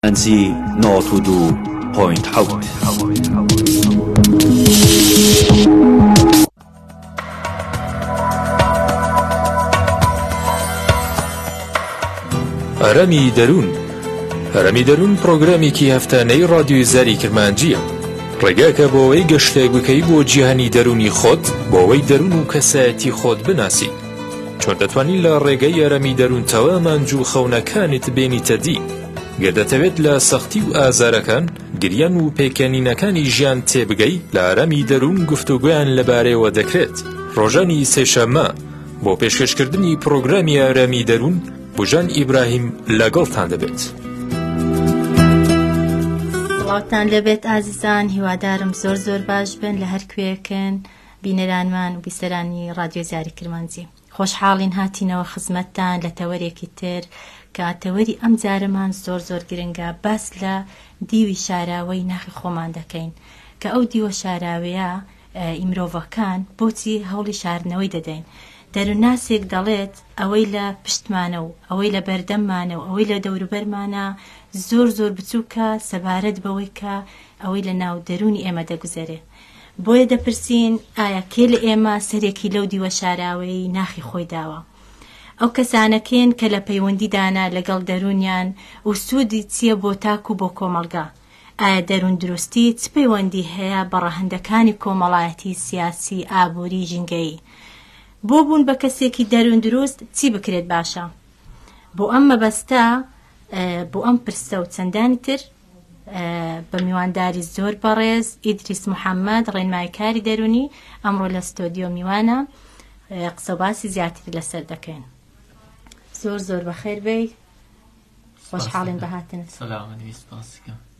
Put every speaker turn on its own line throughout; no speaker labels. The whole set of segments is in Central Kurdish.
ئەنجی 92 point حەوت.
ئارامی دەروون ئارامی دەروون پرۆگرامێکی هەفتانەی ڕادیۆی زاری کرمانجییە ڕێگاکە بۆ ئەوەی گەشتێک بکەی بۆ جیهانی دەروونی خۆت بۆ ئەوەی دەروون و کەسایەتی خۆت بناسی چۆن دەتوانی لە ڕێگەی ئارامی دەروونتەوە ئامانج و خەونەکانت بێنیتە دی؟ گەر دەتەوێت لە سەختی و ئازارەکان، گریان و پێکەنینەکانی ژیان تێبگەی، لە ئارامی دەروون گفتوگۆیان لەبارەیەوە دەکرێت. ڕۆژانی سێشەممە بۆ پێشکەشکردنی پڕۆگرامی ئارامی دەروون، بوژان ئیبراهیم لەگەڵتان دەبێت.
سڵاوتان لێبێت ئازیزان، هیوادارم زۆر زۆر باش بن لە هەر کوێیەکن. بینەرانمان و بیسەرانی ڕادیۆی زاری کرمانجی خۆشحاڵین هاتینەوە خزمەتتان لە تەوەرێکی تر کە تەوەری ئەم جارەمان زۆر زۆر گرنگە باس لە دیوی شاراوەی ناخی خۆمان دەکەین کە ئەو دیوە شاراوەیە ی مرۆڤەکان بۆچی هەوڵی شاردنەوەی دەدەین دەرونناسێک دەڵێت ئەوەی لە پشتمانە و ئەوەی لە بەردەممانە و ئەوەی لە دەوروبەرمانە زۆر زۆر بچووکە سەبارەت بەوەی کە ئەوەی لە ناو دەروونی ئێمە دەگوزەرێ بۆیە دەپرسین ئایا کێ لە ئێمە سەرێکی لەو دیوە شاراوەیەی ناخی خۆی داوە؟ ئەو کەسانە کێن کە لە پەیوەندیدانە لەگەڵ دەروونیان و سوودی چییە بۆ تاک و بۆ کۆمەڵگا؟ ئایا دەرووندروستی چ پەیوەندی هەیە بە ڕەهەندەکانی کۆمەڵایەتی، سیاسی، ئابووری، ژینگەیی؟ بۆ بوون بە کەسێکی دەرووندروست چی بکرێت باشە؟ بۆ ئەم مەبەستە، بۆ ئەم پرسە و چەندانی تر، بە میوانداری زۆر بەڕێز ئیدریس محەممەد ڕێنماییکاری دەرونی ئەمڕۆ لە ستۆدیۆ میوانە قسە باسی زیاتری لەسەر دەکەین زۆر زۆر بەخێر بێی خۆشحاڵین بەهاتنت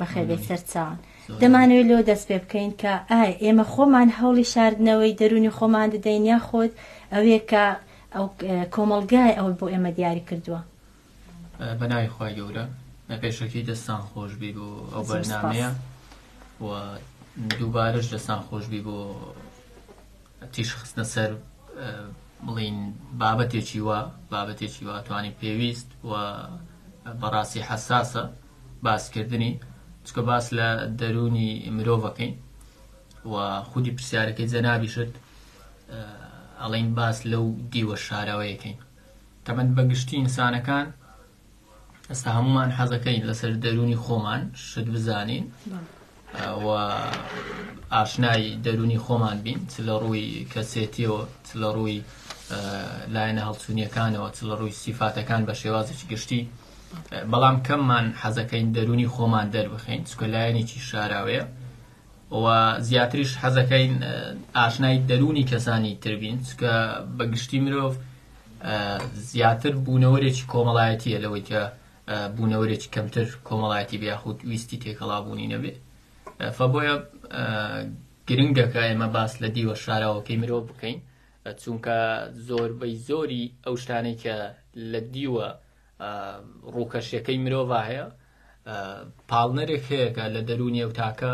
بەخێر بێی سەرچاوان دەمانەوێت لەوە دەست پێ بکەین کە ئایا ئێمە خۆمان هەوڵی شاردنەوەی دەرونی خۆمان دەدەین یاخود ئەوەیە کە ئەو کۆمەڵگای ئەوەی بۆ ئێمە دیاری کردووە
بە ناوی خوای گەورە پێشەکی دەستان خۆشبی بۆ ئەو بەرنامەیە و دووبارەش دەستان خۆشبی بۆ تیش خستنە سەر بڵین بابەتێکی وا بابەتێکی وا توانی پێویست و بەڕاستی حەساسە باسکردنی چکە باس لە دەرونی مرۆڤەکەین و خودی پرسیارەکەی جەنابیشت ئەڵین باس لەو دیوە شاراوەیەکەین تەبەن بە گشتی ئینسانەکان ئێستا هەمومان حەزەکەین لەسەر دەرونی خۆمان شت بزانین و ئاشنای دەرونی خۆمان بین چ لە ڕووی کەسێتیەوە چ لە ڕووی لایەنە هەڵچوونیەکانەوە چ لە ڕووی سیفاتەکان بە شێوازێکی گشتی بەڵام کەممان حەزەکەین دەرونی خۆمان دەربخەین چکە لایەنێکی شاراوەیە و زیاتریش حەزەکەین ئاشنای دەروونی کەسانی تر بین چکە بە گشتی مرۆڤ زیاتر بوونەوەرێکی کۆمەڵایەتیە لەوەی کە بوونەوەرێکی کەمتر کۆمەڵایەتی بێ یاخود ویستی تێکەڵابوونی نەبێ فە بۆیە گرنگە کە ئێمە باس لە دیوە شاراوەکەی مرۆڤ بکەین چونکە زۆربەی زۆری ئەو شتانەی کە لە دیوە ڕووکەشیەکەی مرۆڤ هەیە پاڵنەرێک هەیە کە لە دەروونی ئەو تاکە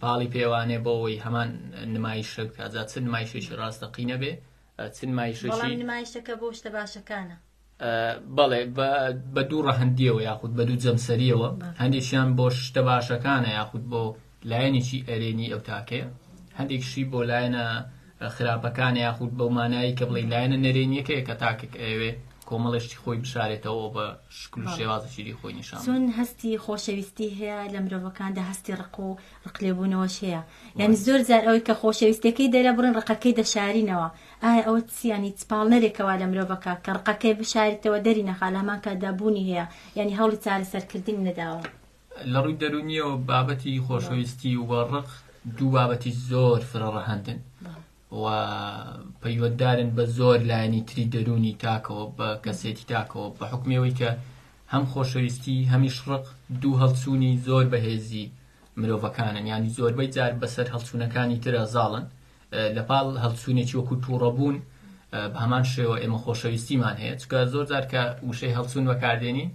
پاڵی پێوانێ بۆ ئەوەی هەمان نمایشە بکات جا چ نمایشێکی ڕاستەقینە بێ چ نمایشێکی
بەڵام نمایشەکە بۆ شتە باشەکانە.
بەڵێ بە دوو ڕەهەندیەوە یاخود بە دوو جەمسەریەوە هەندێکیان بۆ شتە باشەکانە یاخود بۆ لایەنێکی ئەرێنی ئەو تاکەیە هەندێکشی بۆ لایەنە خراپەکانە یاخود بەو مانایەی کە بڵێی لایەنە نەرێنیەکەیە کە تاکێک ئەیەوێ کۆمەڵێ شتی خۆی بشارێتەوە و بە شکل و شێوازێکی دی خۆی نیشان
چون هەستی خۆشەویستی هەیە لە مرۆڤەکاندا هەستی ڕق و ڕق لێبوونەوەش هەیە یعنی زۆر جار ئەوەی کە خۆشەویستەکەی دەرەبڕین ڕقەکەی دەشارینەوە ئایا ئەوە چی یعنی چ پاڵنەرێکە وا لە مرۆڤەکە کە ڕقەکەی بشاریتەوە دەری نەخا لە هەمان کاتدا بوونی هەیە یعنی هەوڵی چارەسەرکردنی نەداوە
لە ڕووی دەروونییەوە بابەتی خۆشەویستی و ڕق دوو بابەتی زۆر فرە ڕەهەندن و پەیوەنددارن بە زۆر لایەنی تری دەروونی تاکەوە بە کەسێتی تاکەوە بە حوکمی ئەوەی کە هەم خۆشەویستی هەمیش ڕق دوو هەڵچوونی زۆر بەهێزی مرۆڤەکانن یانی زۆربەی جار بەسەر هەڵچوونەکانی ترە زاڵن لەپاڵ هەڵچوونێکی وەکو تووڕەبوون بە هەمان شێوە ئێمە خۆشەویستیمان هەیە چونکە زۆر جار کە وشەی هەڵچوون بەکاردێنین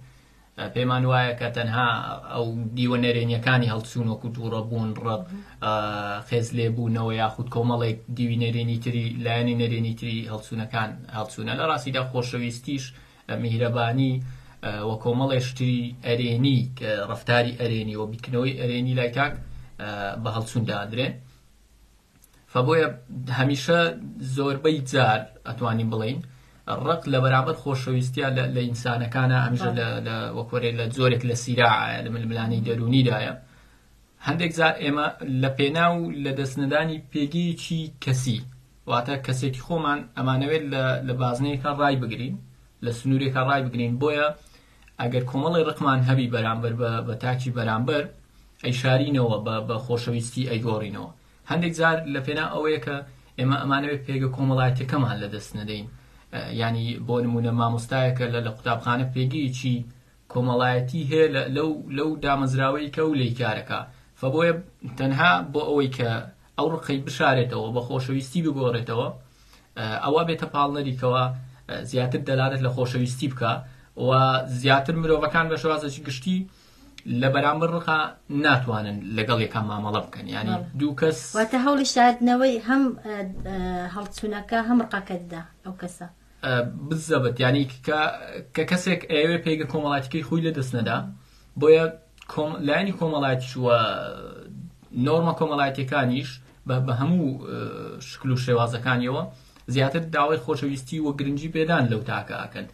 پێمان وایە کە تەنها ئەو دیوە نەرێنیەکانی هەڵچوون وەکو تووڕەبوون، ڕق، خێزلێبوونەوە یاخود کۆمەڵێک دیوی نەرێنی تری لایەنی نەرێنی تری هەڵچوونەکان هەڵچوونە. لە ڕاستیدا خۆشەویستیش، میهرەبانی، و کۆمەڵێ شتی ئەرێنی کە ڕەفتاری ئەرێنی و بیرکردنەوەی ئەرێنی لای تاک بە هەڵچوون دادرێن. فبۆیە هەمیشە زۆربەی جار ئەتوانین بڵێین ڕق لە بەرامبەر خۆشەویستیە لە ئینسانەکانە هەمیشە لە وەکۆرێ لە جۆرێک لە سیراعە لە ململانێی دەروونیدایە. هەندێک جار ئێمە لە پێناو لە دەستنەدانی پێگەیەکی کەسی، واتە کەسێتی خۆمان ئەمانەوێت لە بازنەیەکا ڕای بگرین، لە سنوورێکا ڕای بگرین، بۆیە ئەگەر کۆمەڵی ڕقمان هەبی بەرامبەر بە تاکی بەرامبەر ئەیشارینەوە، بە خۆشەویستی ئەیگۆڕینەوە. هەندێک جار لە پێناو ئەوەیە کە ئێمە ئەمانەوێت پێگە کۆمەڵایەتیەکەمان لە دەست نەدەین، یانی بۆ نموونە مامۆستایەکە لە قوتابخانە پێگەیەکی کۆمەڵایەتی هەیە لەو لەو دامەزراوەی کە ئەو لێی کارەکا، فەبۆیە تەنها بۆ ئەوەی کە ئەو ڕقەی بشارێتەوە بە خۆشەویستی بگۆڕێتەوە ئەوە بێتە پاڵنەری کەوا زیاتر دەلالەت لە خۆشەویستی بکا و زیاتر مرۆڤەکان بە شێوازێکی گشتی لە بەرامبەر ڕقا ناتوانن لەگەڵ یەکان مامەڵە بکەن، یانی دوو کەس.
واتە هەوڵی شاردنەوەی هەم هەڵچوونەکە هەم ڕقەکە دەدا ئەو کەسە.
بزەبت یانی کە کەسێک ئەیەوێ پێگە کۆمەڵایەتیکەی خۆی لە دەست نەدا، بۆیە لایەنی کۆمەڵایەتیش و نۆرمە کۆمەڵایەتیەکانیش بە هەموو شکل و شێوازەکانیەوە زیاتر داوای خۆشەویستی و گرنگی پێدان لەو تاکە ئەکەن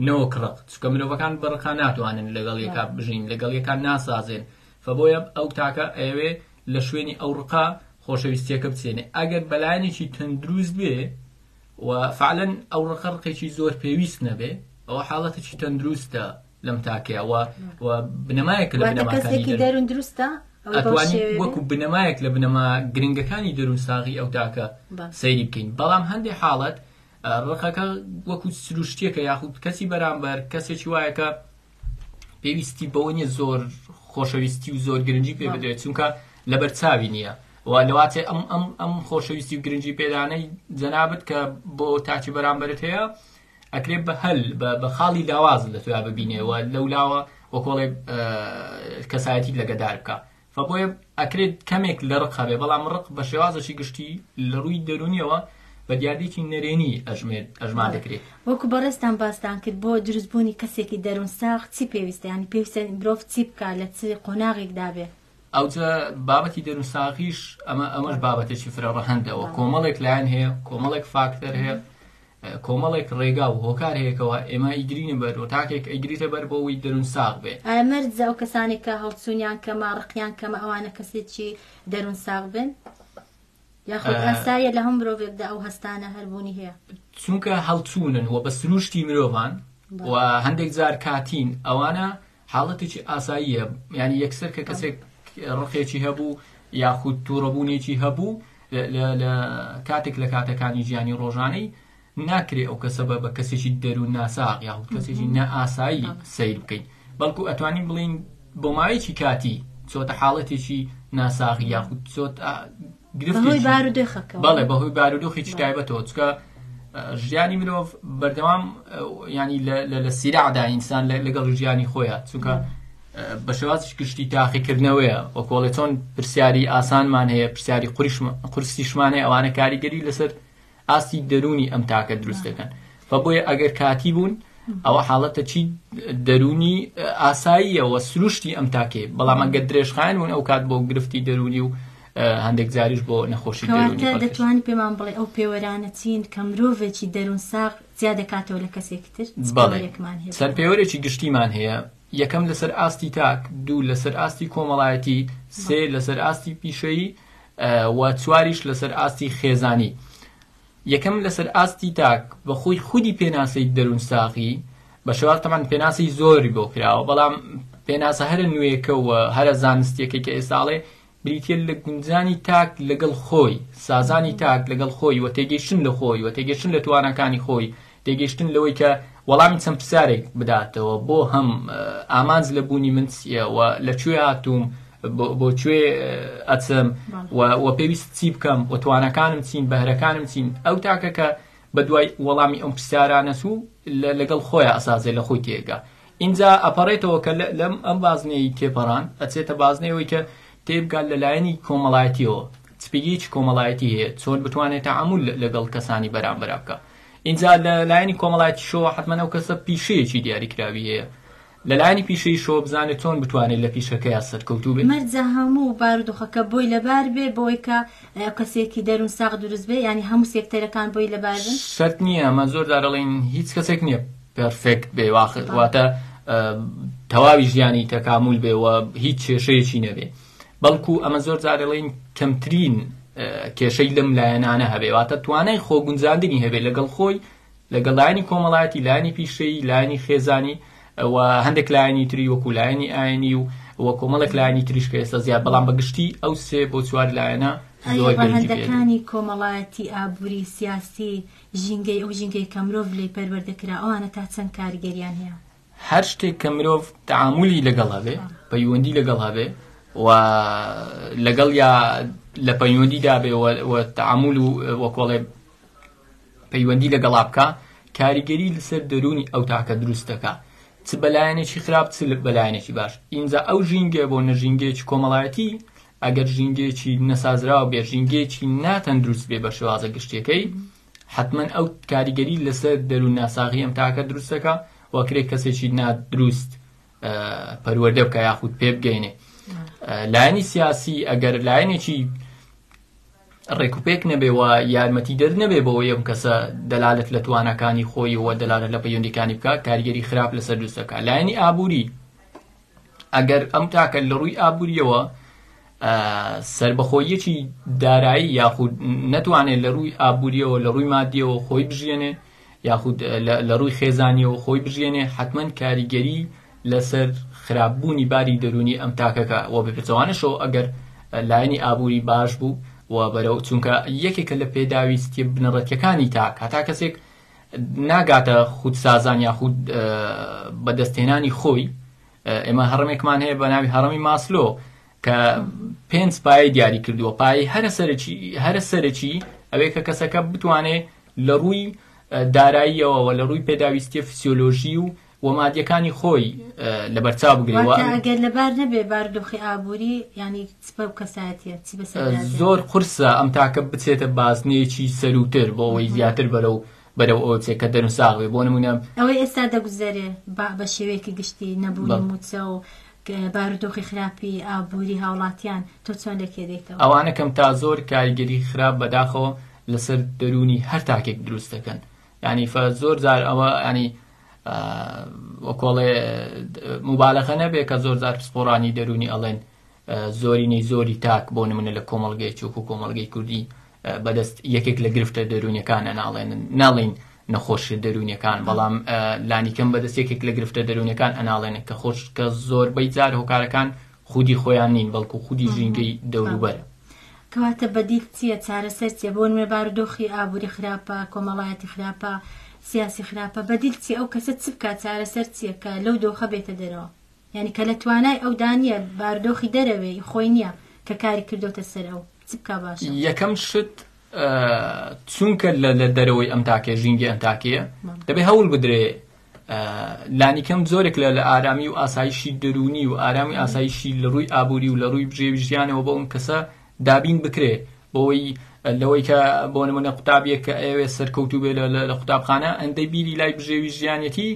نەوەک ڕق، چونکە مرۆڤەکان بە ڕقا ناتوانن لەگەڵ یەکا بژین، لەگەڵ یەکا ناسازێن، فبۆیە ئەو تاکە ئەیەوێ لە شوێنی ئەو ڕقا خۆشەویستیەکە بچێنێ. ئەگەر بەلایەنێکی تەندروست بێ و فعلەن ئەو ڕقە ڕقێکی زۆر پێویست نەبێ، ئەوە حاڵەتێکی تەندروستە لەم تاکەیە و بنەمایەکە لە
واتە
بنەماکانی
کەسێکی
دەروون.
دەروون دروستە ئەوەی بەو
ئەتوانین
شێوەیە بێ؟
وەکو بنەمایەک لە بنەما گرنگەکانی دەروون ساغی ئەو تاکە سەیری بکەین. بەڵام هەندێ حاڵەت ڕقەکە وەکو سروشتیەکە یاخود کەسی بەرامبەر کەسێکی وایە کە پێویستی بەوە نییە زۆر خۆشەویستی و زۆر گرنگی پێ بدرێت، چونکە لەبەر چاوی نییە و لەواتێ ئەم ئەم ئەم خۆشەویستی و گرنگی پێدانەی جەنابت کە بۆ تاکی بەرامبەرت هەیە ئەکرێ بە هەل بە خاڵی لاواز لە تویا ببینێ و لەولاوە وەکۆڵێ کەسایەتی لەگەدار بکە. فبۆیە ئەکرێت کەمێک لە ڕق هەبێ، بەڵام ڕق بە شێوازێکی گشتی لە ڕووی دەروونیەوە بە دیاردەیەکی نەرێنی ئەژمێر ئەژمار دەکرێ.
وەکو بەڕێزتان باستان کرد بۆ دروستبوونی کەسێکی دەروون ساغ چی پێویستە؟ یانی پێویستە مرۆڤ چی بکا لە چ قۆناغێکدا بێ؟
ئەوجا بابەتی دەروون ساغیش ئەمە ئەمەش بابەتێکی فرە ڕەهەندە و کۆمەڵێک لایەن هەیە، کۆمەڵێک فاکتەر هەیە، کۆمەڵێک ڕێگا و هۆکار هەیە کەوا ئێمە ئەیگرینە بەر و تاکێک ئەیگریتە بەر بۆ ئەوەی دەروون ساغ بێ.
ئایا مەرجە ئەو کەسانەی کە هەڵچوونیان کەمە، ڕقیان کەمە ئەوانە کەسێکی دەروون ساغ بن؟ یاخود ئاساییە لە هەموو مرۆڤێکدا ئەو هەستانە هەر بوونی هەیە؟
چونکە هەڵچوونن و بە سروشتی مرۆڤان و هەندێک جار کاتین، ئەوانە حاڵەتێکی ئاساییە، یانی یەکسەر کە کەسێک ڕقێکی هەبوو یاخود تووڕەبوونێکی هەبوو لە کاتێک لە کاتەکانی ژیانی ڕۆژانەی ناکرێ ئەو کەسە بە کەسێکی دەروون ناساغ یاخود کەسێکی نائاسایی سەیر بکەین، بەڵکو ئەتوانین بڵێین بۆ ماوەیەکی کاتی چۆتە حاڵەتێکی ناساغی یاخود چۆتە
بەهۆی بارودۆخەکەوە.
بەڵێ بەهۆی بارودۆخێکی تایبەتەوە، چونکە ژیانی مرۆڤ بەردەوام ینی لە سیراعدا ئینسان لەگەڵ ژیانی خۆیە، چونکە بە شێوازی گشتی تاقیکردنەوەیە، وەکۆڵێ چۆن پرسیاری ئاسانمان هەیە پرسیاری قورسیشمان هەیە، ئەوانە کاریگەری لەسەر ئاستی دەروونی ئەم تاکە دروست دەکەن. فبۆیە ئەگەر کاتی بوون ئەوە حاڵەتە چی دەروونی ئاساییەوە سروشتی ئەم تاکێ، بەڵام ئەگەر درێژخایەن بوون ئەو کات بۆ گرفتی دەروونی و هەندێک جاریش بۆ نەخۆشی دەروونی
کەواتە دەتوانی پێمان بڵێ ئەو پێوەرانە چین کە مرۆڤێکی دەروون ساغ جیا دەکاتەوە لە کەسێکی تر؟ چ
بەڵێ
پێوەرێکمان هەیە؟
چەند پێوەرێکی گشتیمان هەیە. یەکەم لەسەر ئاستی تاک، دوو لەسەر ئاستی کۆمەڵایەتی، سێ لەسەر ئاستی پیشەیی و چواریش لەسەر ئاستی خێزانی. یەکەم لەسەر ئاستی تاک بە خۆی خودی پێناسەی دەروونساغی بە شێواز تەبعەن پێناسەی زۆری بۆ کراوە، بەڵام پێناسە هەرە نوێیەکە و هەرە زانستیەکەی کە ئێستا ئەڵێ بریتیە لە گونجانی تاک لەگەڵ خۆی، سازانی تاک لەگەڵ خۆی و تێگەیشتن لە خۆی و تێگەیشتن لە تواناکانی خۆی، تێگەیشتن لەوەی کە وەڵامی چەند پرسیارێک بداتەوە بۆ هەم ئامانج لە بوونی من چییە و لە کوێ هاتووم، بۆ کوێ ئەچم و پێویست چی بکەم و تواناکانم چین، بەهرەکانم چین. ئەو تاکە کە بە دوای وەڵامی ئەم پرسیارانە چوو لەگەڵ خۆیا ئەسازێ، لە خۆی تێگا. ئینجا ئەپەڕێتەوە کە لەم ئەم بازنەی تێپەڕان ئەچێتە بازنەی ئەوەی کە تێبگات لە لایەنی کۆمەڵایەتیەوە چ پێگەیەکی کۆمەڵایەتی هەیە، چۆن بتوانێت تەعامول لەگەڵ کەسانی بەرامبەرا بکا. ئینجا لە لایەنی کۆمەڵایەتیشەوە حەتمەن ئەو کەسە پیشەیەکی دیاریکراوی هەیە. لە لایەنی پیشەییشەوە بزانێت چۆن بتوانێت لە پیشەکەیا سەرکەوتوو بێ.
مەرجە هەموو بارودۆخەکە بۆی لەبار بێ بۆی کە کەسێکی دەروون ساغ دروست بێ یانی هەموو سێکتەرەکان بۆی لەبار بن؟
شەرت نییە، ئەمە زۆر جار ئەڵێین هیچ کەسێک نییە perfect بێ واتە تەواوی ژیانی تەکامول بێ و هیچ کێشەیەکی نەبێ، بەڵکو ئەمە زۆر جار ئەڵێین کەمترین کێشەی لەم لایەنانە هەبێ، واتە توانای خۆگونجاندنی هەبێ لەگەڵ خۆی، لەگەڵ لایەنی کۆمەڵایەتی، لایەنی پیشەیی، لایەنی خێزانی و هەندێک لایەنی تری وەکو لایەنی ئاینی و و کۆمەڵێک لایەنی تریش کە ئێستا زیاد، بەڵام بە گشتی ئەو سێ بۆ چوار لایەنە
ئایا
زۆر گرنگی پێ دەدەین.
ڕەهەندەکانی کۆمەڵایەتی، ئابووری، سیاسی، ژینگەی، ئەو ژینگەی کە مرۆڤ لێی پەروەردە کرا، ئەوانە تا چەند کاریگەریان هەیە؟
هەر شتێک کە مرۆڤ تەعامولی لەگەڵ هەبێ، پەیوەندی لەگەڵ هەبێ و لەگەڵ یا لە پەیوەندیدا بێ و تەعامول و وەکۆڵێ پەیوەندی لەگەڵا بکا کاریگەری لەسەر دەروونی ئەو تاکە دروست دەکا چ بە لایەنێکی خراپ چ بە لایەنێکی باش. ئینجا ئەو ژینگەیە بۆ نە ژینگەیەکی کۆمەڵایەتی ئەگەر ژینگەیەکی نەسازراو بێ ژینگەیەکی ناتەندروست بێ بە شێوازە گشتیەکەی حتمما ئەو کاریگەری لەسەر دەروون ناساغی ئەم تاکە دروست دەکا و کرێ کەسێکی نادروست پەروەردە بکە یاخود پێ بگەینێ. لایەنی سیاسی ئەگەر لایەنێکی ڕێکوپێک نەبێ و یارمەتیدەر نەبێ بۆ ئەوەی ئەم کەسە دەلالەت لە تواناکانی خۆی و دەلالەت لە پەیوەندیەکانی بکا کاریگەری خراپ لەسەر دروست دەکا. لایەنی ئابووری ئەگەر ئەم تاکە لە ڕووی ئابووریەوە سربەخۆیەکی دارایی یاخود نەتوانێت لە ڕووی ئابووریەوە لە ڕووی مادیەوە خۆی بژیێنێ یاخود لە ڕووی خێزانیەوە خۆی بژیێنێ حتمما کاریگەری لەسەر خراپبوونی باری دەروونی ئەم تاکەکە و بە پێچەوانەشەوە ئەگەر لایەنی ئابووری باش بوو و بەرەو چونکە یەکێکە لە پێداویستیە بنەڕەتیەکانی تاک هەتا کەسێک ناگاتە خودسازان یاخود بەدەستهێنانی خۆی ئێمە هەڕمێکمان هەیە بە ناوی هەڕەمی ماسلۆ کە پێنج پایەی دیاری کردووە پایەی هەرە سەرەکی هەرە سەرەکی ئەوەیە کە کەسەکە بتوانێت لە ڕووی داراییەوە و لە ڕووی پێداویستیە فسیۆلۆژی و و مادیەکانی خۆی لەبەرچاو بگرێ
واتە ئەگەر لەبار نەبێ بارودۆخی ئابووری یانی چ بەو کەسایەتیە چی بەسەر دادێ؟
زۆر قورسە ئەم تاکە بچێتە بازنەیەکی سەرووتر بۆ ئەوەی زیاتر بەرەو بەرەو ئەوە بچێت کە دەروون ساغ بێ بۆ نموونە
ئەوەی ئێستا دەگوزەرێ با بە شێوەیەکی گشتی نەبوونی مووچە و بارودۆخی خراپی ئابووری هاوڵاتیان تۆ چۆن لێکێ دەیتەوە؟
ئەوانە کەم تا زۆر کاریگەری خراپ بەداخەوە لەسەر دەروونی هەر تاکێک دروست دەکەن یانی فە زۆر جار ئەوە ینی وەکۆڵێ مبالغە نەبێ کە زۆر جار پسپۆڕانی دەرونی ئەڵێن زۆرینەی زۆری تاک بۆ نمونە لە کۆمەڵگەی چوک و کۆمەڵگەی کوردی بەدەست یەکێک لە گرفتە دەرونیەکان ئەناڵێنن ناڵین نەخۆشی دەرونیەکان بەڵام لانیکەم بەدەست یەکێک لە گرفتە دەرونیەکان ئەناڵێنن کە خۆش کە زۆربەی جار هۆکارەکان خودی خۆیان نین بەڵکو خودی ژینگەی دەوروبەرە.
کەواتە بەدیل چییە؟ چارەسەر چییە؟ بۆ نمونە بارودۆخی ئابووری خراپە، کۆمەڵایەتی خراپە، سیاسی خراپە، بەدیل چییە؟ ئەو کەسە چ بکات؟ چارەسەر چییە کە لەو دۆخە بێتە دەرەوە؟ یانی کە لە توانای ئەودا نییە، بارودۆخی دەرەوەی خۆی نییە کە کاری کردۆتە سەر ئەو، چ بکا باشە؟
یەکەم شت چونکە لە دەرەوەی ئەم تاکەیە، ژینگەی ئەم تاکەیە، دەبێ هەوڵ بدرێ لانیکەم جۆرێک لە لە ئارامی و ئاسایشی دەروونی و ئارامی ئاسایشی لە ڕووی ئابووری و لە ڕووی بژێوی ژیانەوە بۆ ئەم کەسە دابین بکرێ بۆی لەوەی کە بۆ نمونە قوتابیەک کە ئەوێ سەرکەوتوو بێ لە قوتابخانە ئەندەی بیری لای بژێوی ژیانەتی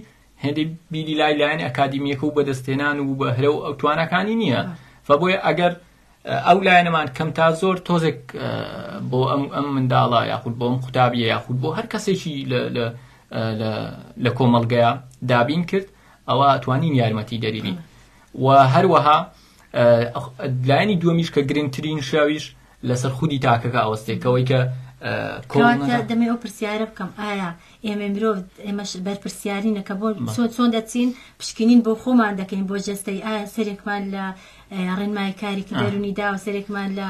هێندەی بیری لای لایەن ئەکادیمیەکە و بەدەستهێنان و بەهرە و ئەو تواناکانی نییە فبۆیە ئەگەر ئەو لایەنەمان کەم تا زۆر تۆزێک بۆ ئەم ئەم منداڵە یاخود بۆ ئەم قوتابیە یاخود بۆ هەر کەسێکی لە کۆمەڵگەیە دابین کرد ئەوە توانین یارمەتی دەریبین و هەروەها لایەنی دووەمیش کە گرنگترین شاویش لەسەر خودی تاکەکە ئەوەستێکەوەی کە
دەمێ ئەو پرسیارە بکەم ئایا ئێمەی مرۆڤ ئێمەش بەرپرسیارینە کە بۆ چۆن چۆن دەچین پشکنین بۆ خۆمان دەکەین بۆ جەستەی ئایا سەرێکمان لە ڕێنماییکارێکی دەرونی داوە سەرێکمان لە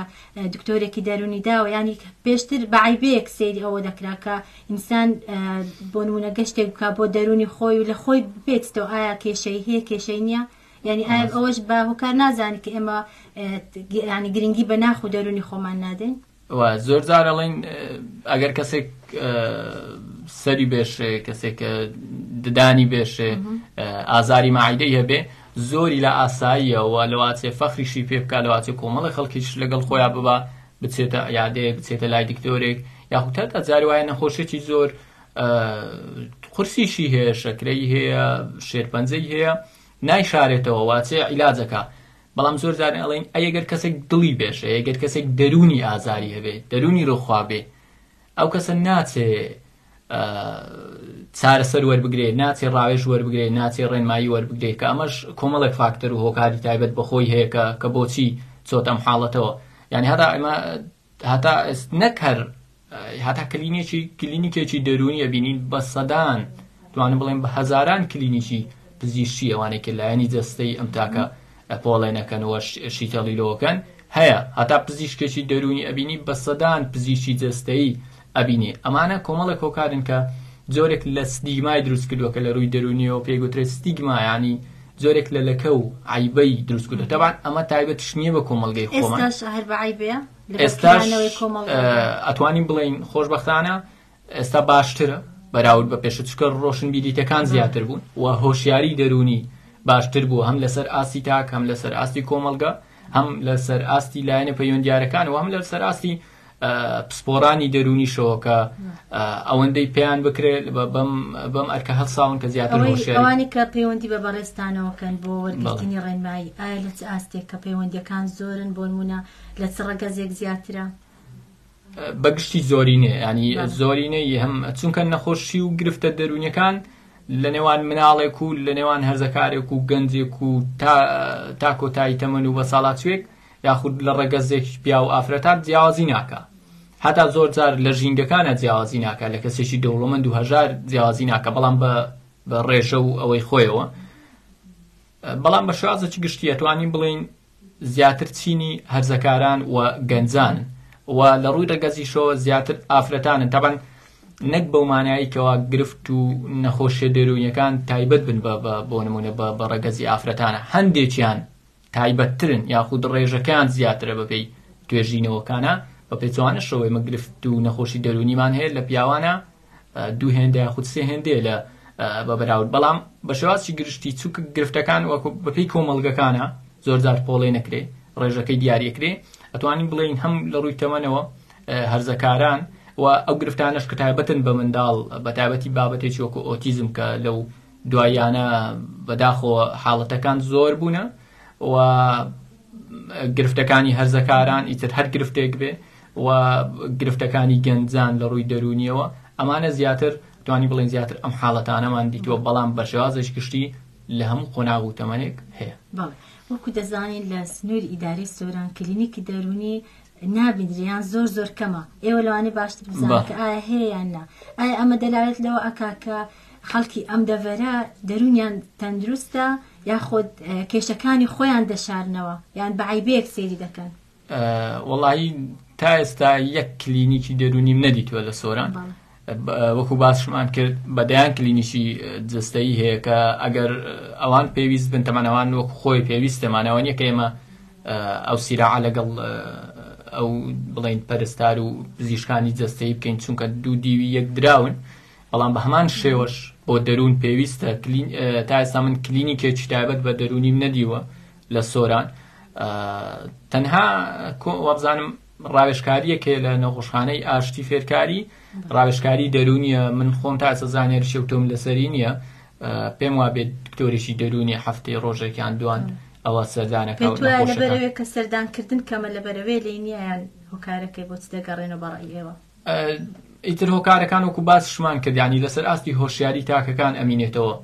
دکتۆرێکی دەرونی داوە ینی پێشتر بە عیبەیەک سەیری ئەوە دەکرا کە ئینسان بۆ نمونە گەشتێک بکە بۆ دەرونی خۆی و لە خۆی بێتەوە ئایا کێشەی هەیە کێشەی نییە یعنی ئایا ئەوەش بە هۆکار نازانانی کە ئێمە ینی گرنگی بە ناخ و دەرونی خۆمان نادەین
و زۆر جار ئەڵێن ئەگەر کەسێک سەری بێشێ کەسێک ددانی بێشێ ئازاری ماعیدەی هەبێ زۆری لە ئاساییەوە لەواچێ فەخریشی پێ بکە لەواچێ کۆمەڵی خەڵکیش لەگەڵ خۆیان ببا بچێتە یادەیەک بچێتە لای دکتۆرێک یاخود تا جاری وایە نەخۆشیێکی زۆر قورسیشی هەیە شەکرەی هەیە شێرپەنجەی هەیە. نایشارێتەوە واچێ عیلاجەکە. بەڵام زۆر جار ئەڵێن ئەی ئەگەر کەسێک دڵی بێشێ، ئەگەر کەسێک دەروونی ئازاری هەبێ، دەروونی ڕووخوا بێ، ئەو کەسە ناچێ چارەسەر وەربگرێ، ناچێ ڕاوێژ وەربگرێ، ناچێ ڕێنمایی وەربگرێ، کە ئەمەش کۆمەڵێک فاکتەر و هۆکاری تایبەت بە خۆی هەیە کە بۆچی چۆتە ئەم حاڵەتەوە. یعنی هەتا ئێمە هەتا نەک هەر هەتا کلینێکی کلینیکێکی دەروونی ئەبینین بە سەدان توانم بڵێم بە هەزاران کلینیکی پزیشکی ئەوانەی کە لایەنی جەستەی ئەم تاکە پۆڵێنەکەن و شیتەڵی لۆکەن هەیە، هەتا پزیشکێکی دەروونی ئەبینی بە سەدان پزیشکی جەستەیی ئەبینی. ئەمانە کۆمەڵێک هۆکارن کە جۆرێک لە ستیگمای دروست کردووە کە لە ڕووی دەروونیەوە پێی گوترێت ستیگما، یعنی جۆرێک لە لەکە و عەیبەی دروست کردووە. تەبعەن ئەمە تایبەتش نییە بە کۆمەڵگەی خۆمان.
ئێستاش هەر بە عەیبەیە؟
ئێستاش ئەتوانین بڵێین خۆشبەختانە ئێستا باشترە بەراورد بە پێشتر، چونکە ڕۆشنبیریتەکان زیاتر بوون و هۆشیاری دەروونی باشتر بوو، هەم لەسەر ئاستی تاک، هەم لەسەر ئاستی کۆمەڵگە، هەم لەسەر ئاستی لایەنە پەیوەندیارەکان و هەم لەسەر ئاستی پسپۆرانی دەروونیشەوە کە ئەوەندەی پێیان بکرێت بەم ئەرکە هەڵساون کە زیاتر هۆشیاری.
ئەوانی کە پەیوەندی بە بەڕێزتانەوەکەن بۆ وەرگرتنی ڕێنمایی، ئایا لە چ ئاستێک کە پەیوەندیەکان زۆرن، بۆ نموونە لە چ ڕەگەزێک زیاترە؟
بەگشتی زۆرینەیە، ینی زۆرینەی هەم چونکە نەخۆشی و گرفتە دەروونیەکان لە نێوان مناڵێک و لە نێوان هەرزەکارێک و گەنجێک و تا کۆتایی تەمەن و بەساڵاچوێک یاخود لە ڕەگەزێکی پیاو و ئافرەتان جیاوازی ناکا، هەتا زۆر جار لە ژینگەکانە جیاوازی ناکا، لە کەسێکی دەوڵەمەند و هەژار جیاوازی ناکا، بەڵام بە ڕێژە و ئەوەی خۆیەوە. بەڵام بە شێوازێکی گشتی ئەتوانین بڵێین زیاتر چینی هەرزەکاران و گەنجانن و لە ڕووی ڕەگەزیشەوە زیاتر ئافرەتانن، تەبعەن نەک بەو مانایی کەوا گرفت و نەخۆشیە دەروونیەکان تایبەت بن بۆ نمونە بە ڕەگەزی ئافرەتانە، هەندێکیان تایبەتترن یاخود ڕێژەکەیان زیاترە بەپێی توێژینەوەکانە، بە پێچەوانەشەوە ئێمە گرفت و نەخۆشی دەروونیمان هەیە لە پیاوانە دوو هێندە یاخود سێ هێندەیە لە بە بەراورد، بەڵام بە شێوازی گشتی چونکە گرفتەکان وەکو بەپێی کۆمەڵگەکانە زۆر جار پۆڵێ نەکرێ ڕێژەکەی دیاریەکرێ، ئەتوانین بڵێین هەم لە ڕووی تەمەنەوە هەرزەکاران و ئەو گرفتانەش کە تایبەتن بە منداڵ، بە تایبەتی بابەتێکی وەکو ئۆتیزم کە لەو دواییانە بەداخەوە حاڵەتەکان زۆر بوونە و گرفتەکانی هەرزەکاران ئیتر هەر گرفتێک بێ و گرفتەکانی گەنجان لە ڕووی دەروونیەوە، ئەمانە زیاتر توانی بڵێن زیاتر ئەم حاڵەتانەمان دیتووە، بەڵام بە شێوازێکی گشتی لە هەموو قۆناغ و تەمەنێک هەیە.
بەڵێ وەکو دەزانین لە سنووری ئیدارەی سۆران کلینیکی دەروونی نابیندرێ یان زۆر زۆر کەمە، ئێوە لەوانەیە باشتر بزانن کە ئایا هەیە یان نا. ئایا ئەمە دەلالەت لەوە ئەکا کە خەڵکی ئەم دەڤەرە دەروونیان تەندروستە یاخود کێشەکانی خۆیان دەشارنەوە یان بە عەیبەیەک سەیری دەکەن؟
وەڵاهی تا ئێستا یەک کلینیکی دەروونیم نەدیتووە لە سۆران. وەکو باسشمان کرد بە دەیان کلینیکی جەستەیی هەیە کە ئەگەر ئەوان پێویست بن، تەمان ئەوان وەکو خۆی پێویستە، مانەوە نییە کە ئێمە ئەو سیراعە لەگەڵ ئەو بڵین پەرستار و پزیشکانی جەستەیی بکەین، چونکە دوو دیوی یەک دراون. بەڵام بە هەمان شێوەش بۆ دەروون پێویستە. تا ئێستا من کلینیکێکی تایبەت بە دەروونیم نەدیوە لە سۆران، تەنها وابزانم ڕاوێژکاریەک هەیە لە نەخۆشخانەی ئاشتی فێرکاری، ڕاوێژکاری دەروونیە. من خۆم تا ئێستا زانیاری شێوتۆم لەسەری نییە، پێم وابێت دکتۆرێکی دەروونی هەفتەی ڕۆژێکیان دوان ئەوە سەردانەکە و
پێت وایە
نەخۆشەکان.
لەبەرەوەی کە سەردانکردن کەمە لەبەرەوەی لێی نییە یان هۆکارەکەی بۆ چ دەگەڕێنەوە بە ڕەئی ئێوە؟
ئیتر هۆکارەکان وەکو باسشمان کرد، یانی لەسەر ئاستی هۆشیاری تاکەکان ئەمینێتەوە.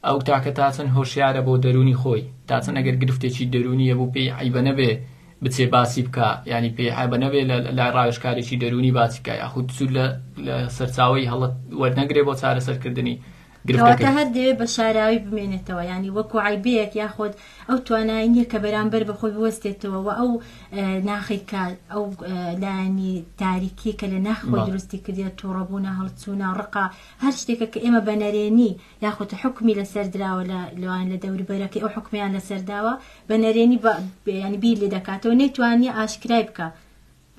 ئەو تاکە تا چەند هۆشیارە بۆ دەروونی خۆی، تا چەند ئەگەر گرفتێکی دەروونی هەبوو پێی عەیبە نەبێ بچێ باسی بکا، یانی پێی عەیبە نەبێ لە لای ڕاوێژکارێکی دەروونی باسی بکا، یاخود سوود لە لە سەرچاوەی هەڵە وەرنەگرێ بۆ چارەسەرکردنی
کەواتە
گرفتەکەی.
هەر دەوێ بە شاراوی بمێنێتەوە، یانی وەکو عەیبەیەک یاخود ئەو توانای نییە کە بەرامبەر بە خۆی بوەستێتەوە و ئەو ناخی کە ئەو لایەنی تاریکی کە لە ناخ خۆی دروستی کردیە، تووڕەبوونە، هەڵچوونە، ڕقە، هەر شتێکە کە ئێمە بە نەرێنی یاخود حوکمی لەسەر دراوە لە لەوان لە دەوروبەرەکەی ئەو حوکمیان لەسەر داوە بە نەرێنی ینی بیر لێ دەکاتەوە نەیتوانیە ئاشکرای بکە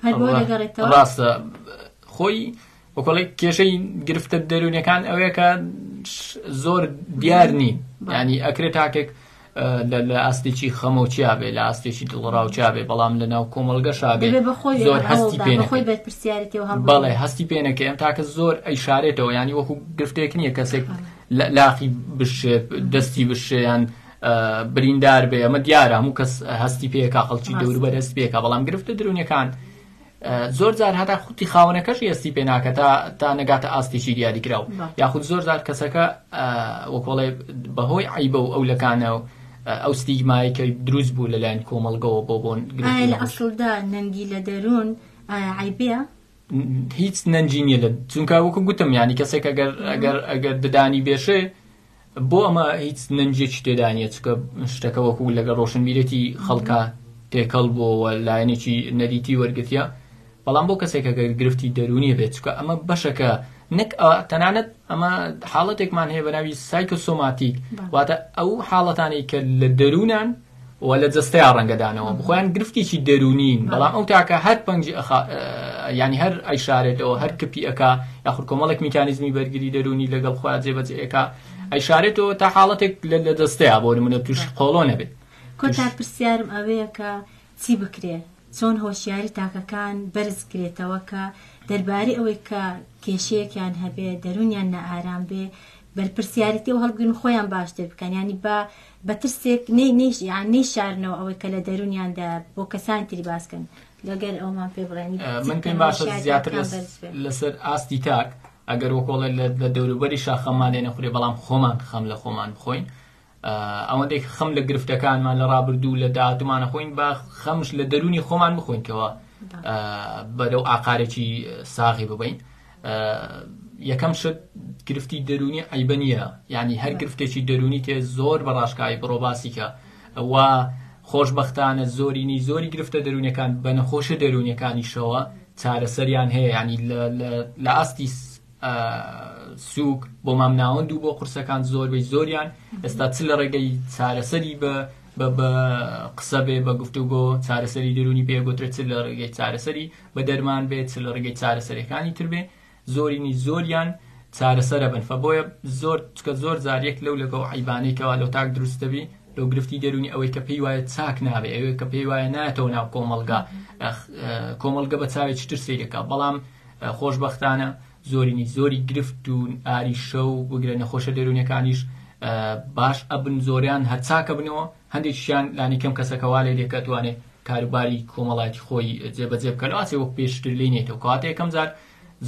هەر بۆ دەگەڕێتەوە.
ڕاستە خۆی وەکۆڵی کێشەی گرفتە دەروونیەکان ئەوەیە کە زۆر دیار نین، ینی ئەکرێت تاکێک لە ئاستێکی خەمۆکیا بێ، لە ئاستێکی دڵڕاوکیا بێ، بەڵام لە ناو کۆمەڵگەشا بێ زۆر هەستی پێ
خۆی بەرپرسیارێتی و
بەڵێ هەستی پێ نەکەی. ئەم تاکە زۆر ئەیشارێتەوە، ینی وەکو گرفتێک نییە کەسێک لاقی بشێ، دەستی بشێ یان بریندار بێ ئەمە دیارە هەموو کەس هەستی پێکا خەڵکی دەوروبەر هەست پێکا بەڵام گرفتە دەروونیەکان زۆر جار هەتا خوتی خاوەنەکەش هەستی پێ ناکە تا تا نەگاتە ئاستێکی دیاریکراو یاخود زۆر جار کەسەکە وەکۆڵێ بەهۆی عیبە و ئەو لەکانە و ئەو ستیگمایی کە دروست بوو لەلایەن کۆمەڵگەوە بۆ بۆن
ئایا لە ئەسڵدا نەنگی لە دەروون ئایا عەیبەیە؟
هیچ نەنگی نییە لە چونکە وەکو گوتم یانی کەسێک ئەگەر ئەگەر ئەگەر ددانی بێشێ بۆ ئەمە هیچ نەنگیەکی تێدا نییە چونکە شتەکە وەکو لەگەڵ ڕۆشنبیرێتی خەڵکا تێکەڵ بووە لایەنێکی نەریتی وەرگرتیە بەڵام بۆ کەسێک ئەگەر گرفتی دەروونی بێت چونکە ئەمە بەشەکە نەک تەنانەت ئەمە حاڵەتێکمان هەیە بە ناوی سایکۆسۆماتیک واتە ئەو حاڵەتانەی کە لە دەروونان و لە جەستەیا ڕەنگەدانەوە بخۆیان گرفتێکی دەروونین بەڵام ئەو تاکە هەر پەنجی ئەخا ینی هەر ئەیشارێتەوە هەر کپی ئەکا یاخود کۆمەڵێک میکانیزمی بەرگری دەروونی لەگەڵ خۆیان جێبەجێ ئەکا ئەیشارێتەوە تا حاڵەتێک لە جەستەیا بۆ نمونە تووشی قۆڵۆ نەبێت.
کۆتا پرسیارم ئەوەیە کە چی بکرێ چۆن هۆشیاری تاکەکان بەرز کرێتەوە کە دەربارەی ئەوەی کە کێشەیەکیان هەبێ دەروونیان نائارام بێ بەرپرسیارێتی ئەو هەڵبگرن خۆیان باشتر بکەن یانی بە بە ترسێک نەی نەیش یان نەیشارنەوە ئەوەی کە لە دەروونیاندا بۆ کەسانی تری باس کەن لەگەر ئەومان پێ بڵێن
چی
من
پێم باشە زیاتر لەسەر ئاستی تاک ئەگەر وەکۆڵێ لە دەوروبەری شاخەمان لێ نەخورێ بەڵام خۆمان خەم لە خۆمان بخۆین ئەوەندێک خەم لە گرفتەکانمان لە ڕابردوو لە داهاتوومان نەخۆین با خەمش لە دەروونی خۆمان بخۆین کەەوە بەرەو ئاقارێکی ساغی ببین یەکەم شت گرفتی دەروونی عیبە نییە یعنی هەر گرفتێکی دەروونی تێ زۆر بە ڕاشکاوی بڕۆ باسیکە و خۆشببختانە زۆرینی زۆری گرفتە دەروونەکان بە نەخۆشە دەروونیەکانیشەوە چارەسەریان هەیە ینی لە ئاستی سووک بۆ مامناوەند و بۆ قورسەکان زۆربەی زۆریان ئێستا چ لە ڕێگەی چارەسەری بە بە قسە بێ بە گفتوگۆ چارەسەری دەروونی پێ گوترێت چ لە ڕێگەی چارەسەری بە دەرمان بێت چ لە ڕێگەی چارەسەرەکانی تر بێ زۆرینی زۆریان چارەسەرە بن فە بۆیە زۆر چکە زۆر جار یەک لەو لەگەڵ عیبانەی کەوا لەو تاک دروست دەبی لەو گرفتی دەروونی ئەوەی کە پێی وایە چاک نابێ ئەوەی کە پێی وایە نایەتەوە ناو کۆمەڵگا کۆمەڵگە بە چاوێکی تر سەیرەکە بەڵام خۆشبەختانە زۆرینی زۆری گرفت و ئاریشە و بگرە نەخۆشە دەروونیەکانیش باش ئەبن زۆریان هەر چاکە بنەوە هەندێکیان لانی کەم کەسەکە وا لێ دێ کە توانێ کاروباری کۆمەڵایەتی خۆی جێبەجێ بکە لەواسێ وەک پێشتر لێی نێتەوە کەواتە یەکەم جار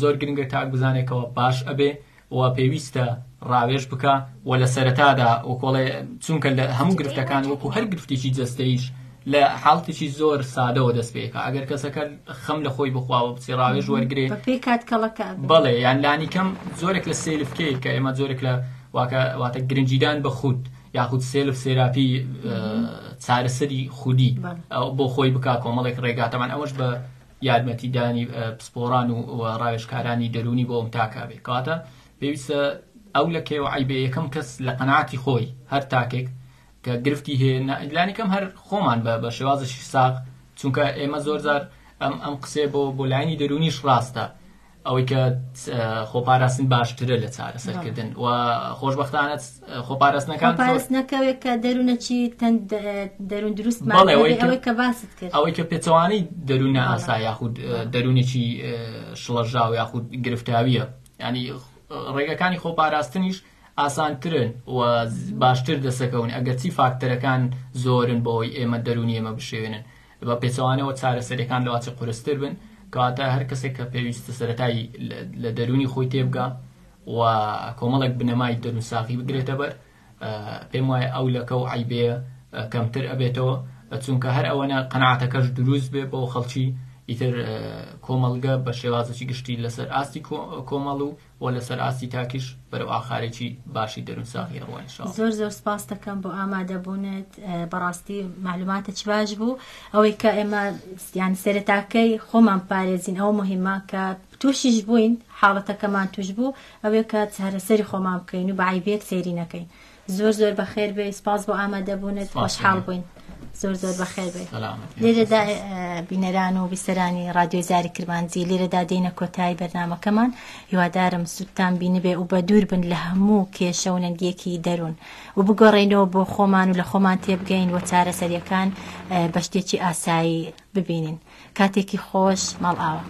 زۆر گرنگە تاک بزانێکەوە باش ئەبێ و پێویستە ڕاوێژ بکا و لە سەرەتادا وەکۆڵێ چونکە لە هەموو گرفتەکان وەکو هەر گرفتێکی جەستەیش لە حاڵتێکی زۆر سادەوە دەست پێکا ئەگەر کەسەکە خەم لە خۆی بخوا و بچێ ڕاوێژ وەرگێ
بەپێی کات کەڵەکە ئەبێ.
بەڵێ یان لانی کەم زۆرێک لە self care کە ئێمە زۆرێک لە واکە واتە گرنگیدان بە خود یاخود self therapy چارەسەری خودی بۆ خۆی بکا کۆمەڵێک ڕێگاتەمان ئەوەش بە یارمەتیدانی پسپۆڕان و ڕاوێژکارانی دەروونی بۆ ئەم تاکە بێ کەواتە پێویستە ئەو لە کێوە عیبێ یەکەم کەس لە قەناعەتی خۆی هەر تاکێک کە گرفتی هەیە لانی کەم هەر خۆمان بە بە شێوازێکی ساغ چونکە ئێمە زۆر جار ئەم ئەم قسەیە بۆ بۆ لایەنی دەروونیش ڕاستە ئەوەی کە خۆپاراستن باشترە لە چارەسەرکردن و خۆشبەختانە خۆپاراستنەکان
خۆپاراستنەکەوێک کە دەروونەکی دەروون دروست
بەڵێ
ئەوەی کە باست کرد
ئەوەی کە پێچەوانەی دەروون نائاسا یاخود دەروونێکی شڵەژاو یاخود گرفتاویە ینی ڕێگەکانی خۆپاراستنیش ئاسانترن و باشتر دەسەکەون ئەگەرچی فاکتەرەکان زۆرن بۆی ئێمە دەروونی ئێمە بشێوێنن بە پێچەوانەوە چارەسەریەکان لەواچێ قورستر بن، کەواتە هەر کەسێک کە پێویستە سەرەتای لە دەروونی خۆی تێبگا و کۆمەڵێک بنەمای دەروونساغی بگرێتە بەر پێم وایە ئەو لەکە و عەیبەیە کەمتر ئەبێتەوە چونکە هەر ئەوەنە قەناعەتەکەش دروست بێ بۆ خەڵکی ئیتر کۆمەڵگە بە شێوازێکی گشتی لەسەر ئاستی کۆمەڵ و و لەسەر ئاستی تاکیش بەرەو ئاقارێکی باشی دەروونساغی ئەڕوا ان شاء اللە.
زۆر زۆر سپاست دەکەم بۆ ئامادەبوونت بەڕاستی مەعلوماتەکی باش بوو ئەوەی کە ئێمە یان سەرەتاکەی خۆمان پارێزین ئەوە مهمە کە تووشیش بووین حاڵەتەکەمان توش بوو ئەوەیە کە چارەسەری خۆمان بکەین و بە عەیبێک سەیری نەکەین زۆر زۆر بەخێر بێی سپاس بۆ ئامادەبوونت خۆشحاڵ بووین زۆر زۆر بەخێر بێ لێرەدا بینەران و بیسەرانی رادیۆی زاری کرمانجی لێرەدا دێنە کۆتایی بەرنمەکەمان هیوادارم سوودتان بینیبێ و بە دوور بن لە هەموو کێشە و نەنگیەکی دەروون و بگۆڕێنەوە بۆ خۆمان و لە خۆمان تێبگەین و چارەسەریەکان بە شتێکی ئاسایی ببینین کاتێکی خۆش ماڵئاوا.